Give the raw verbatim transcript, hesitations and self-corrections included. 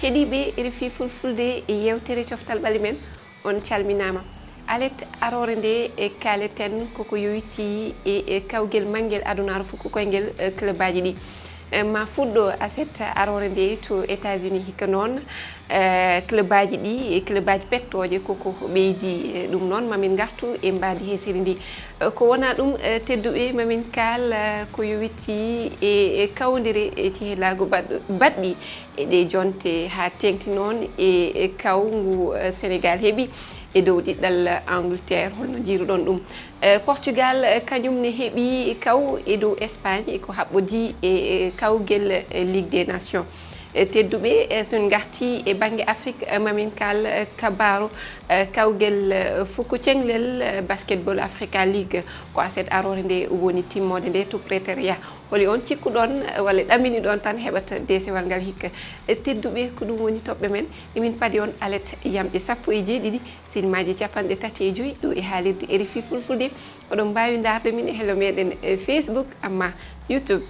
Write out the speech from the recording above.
Heɗiiɓe R F I Fulfulde, e yeewtere coftal ɓalli men, on calminaama. Alet aroore nde e kaaleten koko yowitii e, e kawgel manngel adunaaru fuku koyngel, e, clubaaji ɗi. E, ma fuɗɗo aset aroore nde to États-Unis hikka noon, e, clubaaji ɗi, e clubaaji pettooje koko ɓeydi. E, ɗum noon mamin ngartu e mbaadi heesiri ndi. E, ko wonaa ɗum, e, tedduɓe mamin kaal, e, ko yowitii e, e kawndere e cehilaagu baɗ-, baɗɗi e ɗe jonte haa teeŋti noon e, e kaw ngu, e, Senegaal heɓi e dow ɗiɗɗal Angleterre. Holno njiiruɗon ɗum? E, Portugal, e, kañum ne heɓi kaw e dow Espagne, e ko haɓɓodii e, e kawgel, e, Ligue des Nations. E, tedduɓe, e, so en ngartii e bannge Afrik, e, mamin kaal, e, kabaaru, e, kawgel, e, fuku ceŋlel, e, Basketball Africa League. Ko aset aroore nde woni timmoode nde to Pretoria. Holi on cikkuɗon, e, walla ɗaminiɗon tan heɓata deesewal ngal hikka? E, tedduɓe, ko ɗum woni toɓɓe men. Emin padi on alet yamɗe sappo e jeeɗiɗi, sinimaaji capanɗe tati e joyi, ɗo e haalirde R F I Fulfulde. Oɗon mbaawi ndaarde min e hello meɗen, e, Facebook, amma YouTube.